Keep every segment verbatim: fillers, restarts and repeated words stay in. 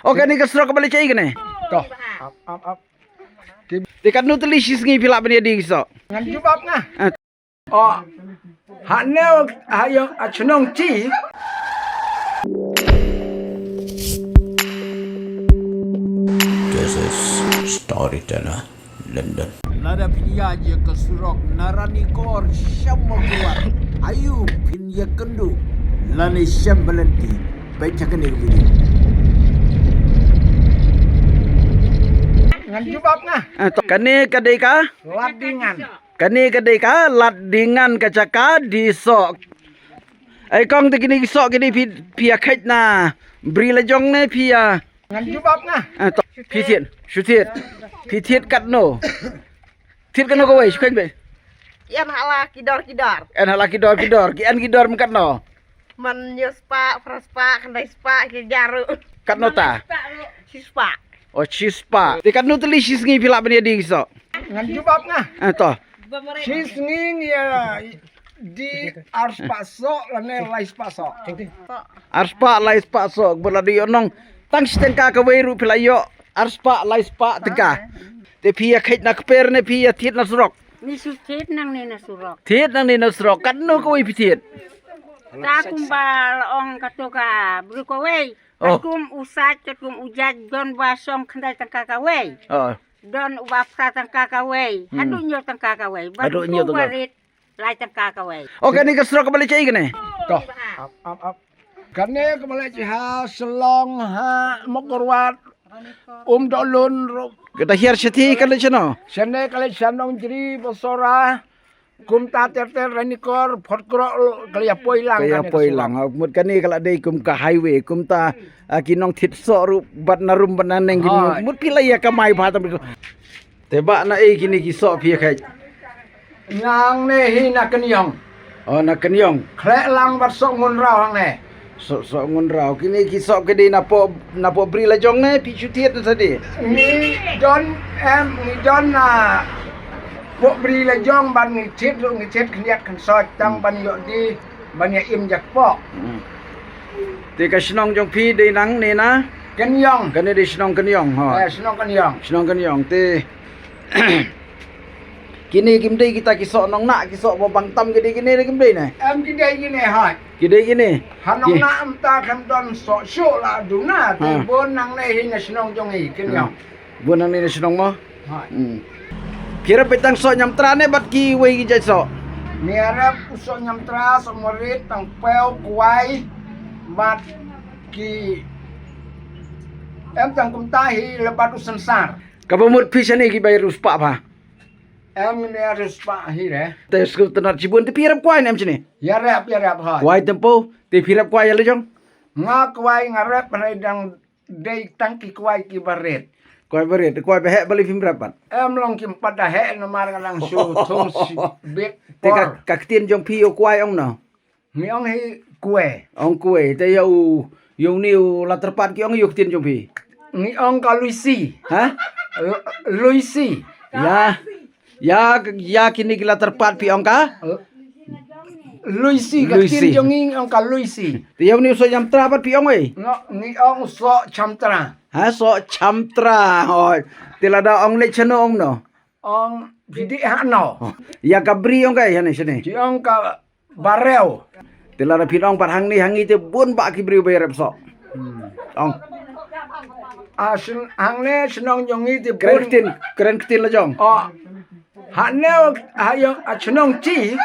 Oh, kane ka surok kaba leit shaei kane? To. Ap, ap, ap. Te katno tylli shi sngi phi lah ban ïa die ki soh? Ngan jubab nga. Ah. Oh. Hane ha ïa a chnong chi. This is Storyteller London. Lada phi ïa ka surok na Ranikor sha Mawkyrwat, aïu phin ïa kynduh lane shem ba lynti? Peit ha kane ka video. Ngan jubab nga. Ah, to, kane ka dei ka? Lad Dingan. Kane ka dei ka Lad Dingan ka jaka die soh. Ai kong, te kine ki soh kine phi, phi ïa kheit na bri la jong ne phi ïa? Ngan jubab nga. Ah, to, phi thied, shu thied. Phi thied katno? Thied katno kawei, shu khein beit. Ïan ha la ki dor ki dor. Ïan ha la ki dor ki dor. Ki ïan ki dor man katno? Man hynñiew spah, phra spah, khyndai spah, ki jaru. Katno ta? Shi spah. Oh, shi spah. Te katno tylli shi sngi phi lah ban ïa die ki soh? Ngan jubab nga. Ah, to. Shi sngi ngi ïa die ar spah soh lane lai spah soh. Ar spah lai spah soh, ba la dei ïoh nong tang shi tyngka kawei ruh phi la ïoh ar spah lai spah tyngka. Te phi ïa kheit na kper ne phi ïa thied na surok? Ngi shu thied nangne na surok. Thied nangne na surok. Katno kawei phi thied? Ta kumba la ong kato ka briew kawei. Oh. Katkum u sait, katkum u jait, don ba shong khyndai tyngka kawei. Oh. Don uba phra tyngka kawei. Hmm. Haduh hynñiew tyngka kawei. Haduh hynñiew tyngka. Ba rit lai tyngka kawei. Oh, kane ka surok kaba leit shaei kane? To. Ap, ap, ap. Kane kaba leit ha Shillong, ha Mawkyrwat, Umdohlun ruh. Kata hiar shathie ka leit shano? Shane ka leit sha Nongjri, Basora, kumta ter ter, Ranikor, Photkroh ruh ka la ïa poi lang. Ka ïa poi lang. Mut kane ka la dei kum ka highway, kumta, ah, ki nongthied soh ruh bad na rum bad na neng ki. Hooid. Mut phi la ïa kamai bha tam. Te ba na ei kine ki soh phi ïa kheit? Nangne hi na Kynïong. Oh, na Kynïong. Khleh lang bad Soh Ngunraw hangne. Soh, Soh Ngunraw. Kine ki soh ki dei napoh, napoh bri la jong ne phi shu thied na shatei? Ngi don em, ngi don napoh bri la jong bad ngi thied ruh ngi thied khyndiat khynsoit tang ban ïoh die ban ïa im ja kpoh. Hmm. Te ka shnong jong phi dei nangne na? Kynïong. Kane dei shnong Kynïong, ho. Eh, shnong Kynïong. Shnong Kynïong. Te kine kim dei kita ki soh nong na, ki soh ba bang tam ki dei kine, kim dei ne? Em, ki dei kine, hooid. Ki dei kine. Ha nong na em ta khlem don soh shuh la duna, te bun nangne hi na shnong jong i Kynïong. Bun nangne na shnong mo? Hooid. Hmm. Phi ïarap beit tang soh Ñiamtra ne bad kiwei ki jait soh? Ngi ïarap u soh Ñiamtra, soh Marit, Tangpew, Kwai bad ki, em, tang kumta hi le bad u Synsar. Kaba mut phi shane kiba ïa riewspah bha? Em, ngi ïa riewspah hi re. Te skur tnat shibun, te phi ïarap Kwai ne em shane? Ïarap, ïarap, hooid. Kwai tempo, te phi ïarap Kwai ïa la jong? Nga Kwai nga rap hynrei dang dei tang ki Kwai kiba rit. Kwai ba rit, Kwai ba heh balei phim rap pat? Em, long kim pat da heh namar nga dang shu thung shibit por. Te ka, ka ktien jong phi ïa u Kwai ong no? Ngi ong hi Kwe. Ong Kwe, te ïa u, ïa une u Latyrpad ki ong ïa u ktien jong phi? Ngi ong ka Luisi. Ha? L-, Luisi. Ïa. Ïa, ïa kine ki Latyrpad phi ong ka? Luisi, ka ktien jong ngi ong ka Luisi. Te ïa une u soh Ñiamtra pat phi ong ei? Ngi ong u soh Chamtra. Ha, soh Chamtra. Hooid. Te lada ong leit shano ong no? Ong phi dih hano. Oh. Ïa ka bri ong ka ei hane shane? Ki ong ka Barew. Te lada phin ong pat hangne ha ngi te bun ba ki briew ba ïarap soh. Hmm. Ong. Ah, sn-, hangne shnong jong ngi te bun. Kren ktien, kren ktien la jong. Oh. Hane ha ïa, ah, shnong chi.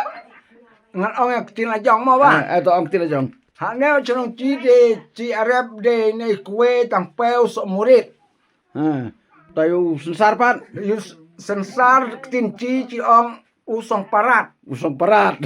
Ngan ong ïa ktien la jong mo ba. Ah, eh, to ong ktien la jong. Hane shnong chi te chi ïarap de ne Kwe, Tangpew, Soh Marit. Ha. Te ïa u Synsar pat? Ïa u Synsar ktien chi chi ong u Song Parat. U Song Parat.